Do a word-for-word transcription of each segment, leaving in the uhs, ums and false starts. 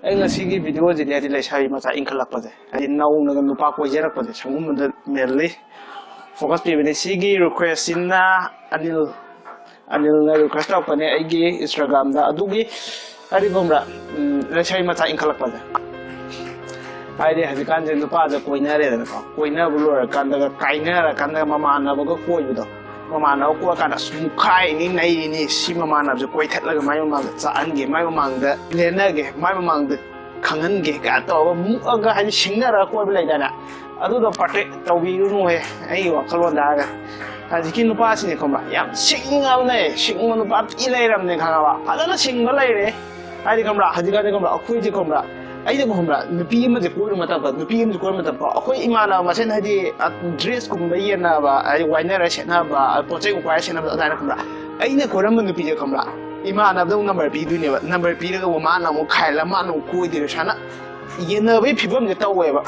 ꯑꯩ ꯉꯁꯤꯒꯤ ꯚꯤꯗꯤꯑꯣꯁꯤꯗꯤ ꯍꯥꯏꯗꯤ ꯂꯩꯁꯥꯕꯤ ꯃꯆꯥ ꯏꯟꯈꯠꯂꯛꯄꯁꯦ, ꯍꯥꯏꯗꯤ ꯅꯧꯅꯒ ꯅꯨꯄꯥ ꯀꯣꯏꯖꯔꯛꯄꯁꯦ, ꯁꯤꯒꯨꯝꯕꯗ mainly focus ꯄꯤꯕꯅꯦ꯫ ꯁꯤꯒꯤ request ꯁꯤꯅ ꯑꯅꯤꯜ, ꯑꯅꯤꯜꯅ request ꯇꯧꯔꯛꯄꯅꯦ ꯑꯩꯒꯤ Instagram ꯗ꯫ ꯑꯗꯨꯒꯤ ꯍꯥꯏꯗꯤ ꯈꯪꯕ꯭ꯔꯥ, ꯎꯝ, ꯂꯩꯁꯥꯕꯤ ꯃꯆꯥ ꯏꯟꯈꯠꯂꯛꯄꯁꯦ, ꯍꯥꯏꯗꯤ ꯍꯧꯖꯤꯛꯀꯥꯟꯁꯦ ꯅꯨꯄꯥꯁꯦ ꯀꯣꯏꯅꯔꯦꯗꯅꯀꯣ, ꯀꯣꯏꯅꯕ ꯂꯣꯏꯔꯀꯥꯟꯗꯒ ꯀꯥꯏꯅꯔꯀꯥꯟꯗꯒ ꯃꯃꯥꯟꯅꯕꯒ ꯀꯣꯏꯕꯗꯣ, ꯃꯃꯥꯟꯅꯕ ꯀꯣꯏꯔꯀꯥꯟꯗ ꯑꯁ ꯃꯨꯛꯈꯥꯏꯅꯤ ꯅꯩꯔꯤꯅꯤ, ꯁꯤ ꯃꯃꯥꯟꯅꯕꯁꯦ ꯀꯣꯏꯊꯠꯂꯒ ꯃꯥꯏ ꯃꯃꯥꯡꯗ ꯆꯥꯛꯍꯟꯒꯦ, ꯃꯥꯏ ꯃꯃꯥꯡꯗ ꯂꯦꯟꯅꯒꯦ, ꯃꯥꯏ ꯃꯃꯥꯡꯗ ꯈꯪꯍꯟꯒꯦ ꯀꯥꯏꯅ ꯇꯧꯔꯒ ꯃꯨꯛꯑꯒ ꯍꯥꯏꯗꯤ ꯁꯤꯡꯅꯔꯒ ꯀꯣꯏꯕ ꯂꯩꯗꯥꯏꯅꯦ꯫ ꯑꯗꯨꯗꯣ ꯄꯥꯔꯇꯤ ꯇꯧꯕꯤꯔꯨꯅꯨꯍꯦ, ꯑꯩꯒꯤ ꯋꯥꯈꯜꯂꯣꯟꯗ ꯍꯥꯏꯔꯒ꯫ ꯍꯧꯖꯤꯛꯀꯤ ꯅꯨꯄꯥꯁꯤꯅꯦ ꯈꯪꯕ꯭ꯔꯥ, ꯌꯥꯝ ꯁꯤꯡꯉꯕꯅꯦ, ꯁꯤꯡꯕ ꯅꯨꯄꯥ ꯊꯤ ꯂꯩꯔꯝꯅꯦ ꯈꯪꯉꯕ, ꯐꯖꯅ ꯁꯤꯡꯕ ꯂꯩꯔꯦ꯫ ꯍꯥꯏꯗꯤ ꯈꯪꯕ꯭ꯔꯥ, ꯍꯧꯖꯤꯛꯀꯥꯟꯗꯤ ꯈꯪꯕ꯭ꯔꯥ, ꯑꯩꯈꯣꯏꯁꯦ ꯈꯪꯕ꯭ꯔꯥ, ꯑꯩꯅ ꯈꯪꯕ꯭ꯔꯥ, ꯅꯨꯄꯤ ꯑꯃꯁꯦ ꯀꯣꯏꯕ ꯃꯇꯝꯗ, ꯅꯨꯄꯤ ꯑꯃꯁꯦ ꯀꯣꯏꯕ ꯃꯇꯝꯗ ꯑꯩꯈꯣꯏ ꯏꯃꯥꯟꯅꯕ ꯃꯁꯦꯟ ꯍꯥꯏꯗꯤ dress ꯀꯨꯝꯕ ꯌꯦꯟꯅꯕ, ꯍꯥꯏꯗꯤ ꯋꯥꯏꯅꯔ ꯁꯦꯠꯅꯕ, ꯄꯣꯠ ꯆꯩ ꯋꯥꯏꯔ ꯁꯦꯠꯅꯕ ꯑꯗꯨꯃꯥꯏꯅ ꯈꯪꯕ꯭ꯔꯥ, ꯑꯩꯅ ꯀꯣꯏꯔꯝꯕ ꯅꯨꯄꯤꯁꯦ ꯈꯪꯕ꯭ꯔꯥ, ꯏꯃꯥꯟꯅꯕꯗ ꯑꯃꯨꯛ number ꯄꯤꯗꯣꯏꯅꯦꯕ꯫ Number ꯄꯤꯔꯒ ꯑꯃꯨꯛ ꯃꯥꯅ ꯑꯃꯨꯛ ꯈꯥꯏꯍꯜꯂ ꯃꯥꯅ ꯑꯃꯨꯛ ꯀꯣꯏꯗꯣꯏꯅꯦ꯫ ꯁꯨꯃꯥꯏꯅ ꯌꯦꯟꯅꯕꯒꯤ ꯐꯤꯕꯝꯁꯦ ꯇꯧꯋꯦꯕ꯫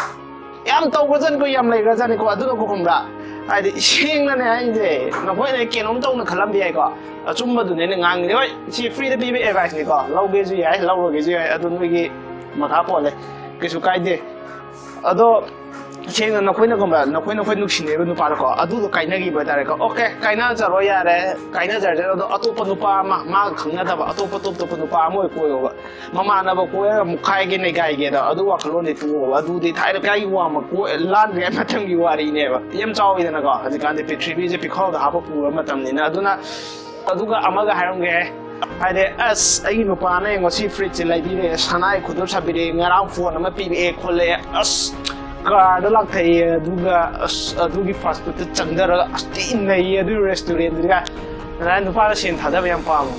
ꯌꯥꯝ ꯇꯧꯈ꯭ꯔꯖꯥꯠꯅꯤꯀꯣ, ꯌꯥꯝ ꯂꯩꯈ꯭ꯔꯖꯥꯠꯅꯤꯀꯣ꯫ ꯑꯗꯨꯅ ꯈꯪꯕ꯭ꯔꯥ, ꯍꯥꯏꯗꯤ ꯁꯦꯡꯅꯅꯦ ꯍꯥꯏꯁꯦ, ꯅꯈꯣꯏꯅ ꯀꯩꯅꯣꯝ ꯇꯧꯅ ꯈꯜꯂꯝꯕ ꯌꯥꯏꯀꯣ, ꯑꯆꯨꯝꯕꯗꯨꯅꯦ ꯑꯩꯅ ꯉꯥꯡꯉꯤꯁꯦ꯫ ꯍꯣꯏ, ꯁꯤ free ꯗ ꯄꯤꯕ advice ꯅꯤꯀꯣ, ꯂꯧꯒꯦꯁꯨ ꯌꯥꯏ, ꯂꯧꯔꯣꯏꯒꯦꯁꯨ ꯌꯥꯏ, ꯑꯗꯨ ꯅꯣꯏꯒꯤ ꯃꯈꯥ ꯄꯣꯜꯂꯦ, ꯀꯩꯁꯨ ꯀꯥꯏꯗꯦ꯫ ꯑꯗꯣ ꯁꯦꯡꯅ ꯅꯈꯣꯏꯅ ꯈꯪꯕ꯭ꯔꯥ, ꯅꯈꯣꯏ ꯅꯈꯣꯏ ꯅꯨꯡꯁꯤꯅꯔꯤꯕ ꯅꯨꯄꯥꯗꯣꯀꯣ, ꯑꯗꯨꯗꯣ ꯀꯥꯏꯅꯈꯤꯕ ꯍꯥꯏꯇꯥꯔꯦꯀꯣ꯫ Okay, ꯀꯥꯏꯅꯖꯔꯣ ꯌꯥꯔꯦ, ꯀꯥꯏꯅꯖꯔꯁꯦ꯫ ꯑꯗꯣ ꯑꯇꯣꯞꯄ ꯅꯨꯄꯥ ꯑꯃ, ꯃꯥꯒ ꯈꯪꯅꯗꯕ ꯑꯇꯣꯞꯄ, ꯇꯣꯞ ꯇꯣꯞꯄ ꯅꯨꯄꯥ ꯑꯃ ꯑꯣꯏ ꯀꯣꯏꯌꯣꯕ꯫ ꯃꯃꯥꯟꯅꯕ ꯀꯣꯏꯔꯒ ꯃꯨꯛꯈꯥꯏꯒꯦ ꯅꯩꯒꯥꯏꯒꯦꯗꯣ, ꯑꯗꯨ ꯋꯥꯈꯜꯂꯣꯟꯗꯤ ꯇꯣꯛꯑꯣꯕ꯫ ꯑꯗꯨꯗꯤ ꯊꯥꯏꯅ ꯀꯥꯏꯒꯤ ꯋꯥꯃ ꯀꯣꯏ-, ꯂꯥꯟꯗ꯭ꯔꯤꯉꯩ ꯃꯇꯝꯒꯤ ꯋꯥꯔꯤꯅꯦꯕ꯫ ꯌꯥꯝ ꯆꯥꯎꯋꯤꯗꯅꯀꯣ, ꯍꯧꯖꯤꯛꯀꯥꯟꯗꯤ ꯄ꯭ꯔꯤꯊꯤꯕꯤꯁꯦ ꯄꯤꯈꯥꯎꯗ ꯍꯥꯞꯄ ꯄꯨꯔ ꯃꯇꯝꯅꯤꯅ꯫ ꯑꯗꯨꯅ ꯑꯗꯨꯒ ꯑꯃꯒ ꯍꯥꯏꯔꯝꯒꯦ, ꯍꯥꯏꯗꯤ ꯑꯁ, ꯑꯩꯒꯤ ꯅꯨꯄꯥꯅ ꯌꯦꯡꯉꯣ ꯁꯤ fridge ꯁꯦ ꯂꯩꯕꯤꯔꯦ, ꯁꯅꯥꯒꯤ ꯈꯨꯗꯣꯞ ꯁꯥꯕꯤꯔꯦ, ꯉꯔꯥꯡ phone ꯑꯃ ꯄꯤꯔꯛꯑꯦ ꯈꯣꯠꯂꯛꯑꯦ, ꯑꯁ, car ꯗ ꯂꯥꯛꯊꯩꯑꯦ, ꯑꯗꯨꯒ ꯑꯁ, ꯑꯗꯨꯒꯤ fast food ꯇ ꯆꯪꯊꯔꯒ ꯑꯁ ꯊꯤ ꯅꯩꯌꯦ ꯑꯗꯨꯒꯤ restaurant ꯗꯨꯒ꯫ ꯑꯗꯨꯃꯥꯏꯅ ꯅꯨꯄꯥꯗ ꯁꯦꯟ ꯊꯥꯗꯕ ꯌꯥꯝ ꯄꯥꯝꯃꯦ꯫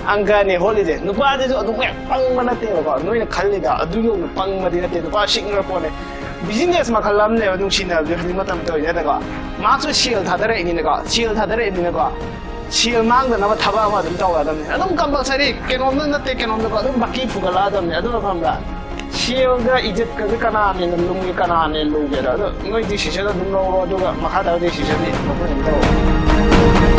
ꯑꯪꯀꯅꯦ ꯍꯣꯠꯂꯤꯁꯦ꯫ ꯅꯨꯄꯥꯁꯤꯁꯨ ꯑꯗꯨꯛ ꯍꯦꯛ ꯄꯪꯕ ꯅꯠꯇꯦꯕꯀꯣ, ꯅꯣꯏꯅ ꯈꯜꯂꯤꯗ ꯑꯗꯨ ꯌꯧꯅ ꯄꯪꯕꯗꯤ ꯅꯠꯇꯦ꯫ ꯅꯨꯄꯥ ꯁꯤꯡꯈ꯭ꯔ ꯄꯣꯠꯅꯦ꯫ Business ꯃꯈꯜ ꯑꯃꯅꯦꯕ ꯅꯨꯡꯁꯤꯅꯕꯁꯦ ꯍꯧꯖꯤꯛ ꯃꯇꯝ ꯇꯧꯔꯤꯁꯦ, ꯅꯠꯇ꯭ꯔꯀꯣ? ꯃꯥꯁꯨ ꯁꯦꯜ ꯊꯥꯗꯔꯛꯏꯅꯤꯅꯀꯣ, ꯁꯦꯜ ꯊꯥꯗꯔꯛꯏꯅꯤꯅꯀꯣ, ꯁꯦꯜ ꯃꯥꯡꯗꯅꯕ ꯊꯕꯛ ꯑꯃ ꯑꯗꯨꯝ ꯇꯧꯔꯛꯑꯗꯕꯅꯤ꯫ ꯑꯗꯨꯝ compulsory, ꯀꯩꯅꯣꯝꯗ ꯅꯠꯇꯦ ꯀꯩꯅꯣꯝꯗꯀꯣ, ꯑꯗꯨꯝ ꯕꯥꯀꯤ ꯐꯨꯒꯠꯂꯛꯑꯗꯕꯅꯤ꯫ ꯑꯗꯨꯅ ꯈꯪꯕ꯭ꯔꯥ? ꯁꯦꯜꯒ ꯏꯖꯠꯀꯁꯦ ꯀꯅꯥꯅ ꯍꯦꯟꯅ ꯂꯨꯝꯒꯦ, ꯀꯅꯥꯅ ꯍꯦꯟꯅ ꯂꯨꯒꯦꯗꯣ, ꯑꯗꯣ ꯅꯣꯏ decision ꯑꯗꯨꯝ ꯂꯧꯔꯣ, ꯑꯗꯨꯒ ꯃꯈꯥ ꯇꯥꯕ decision ꯗꯤ ꯅꯈꯣꯏꯅ ꯑꯗꯨꯝ ꯇꯧꯔꯣ꯫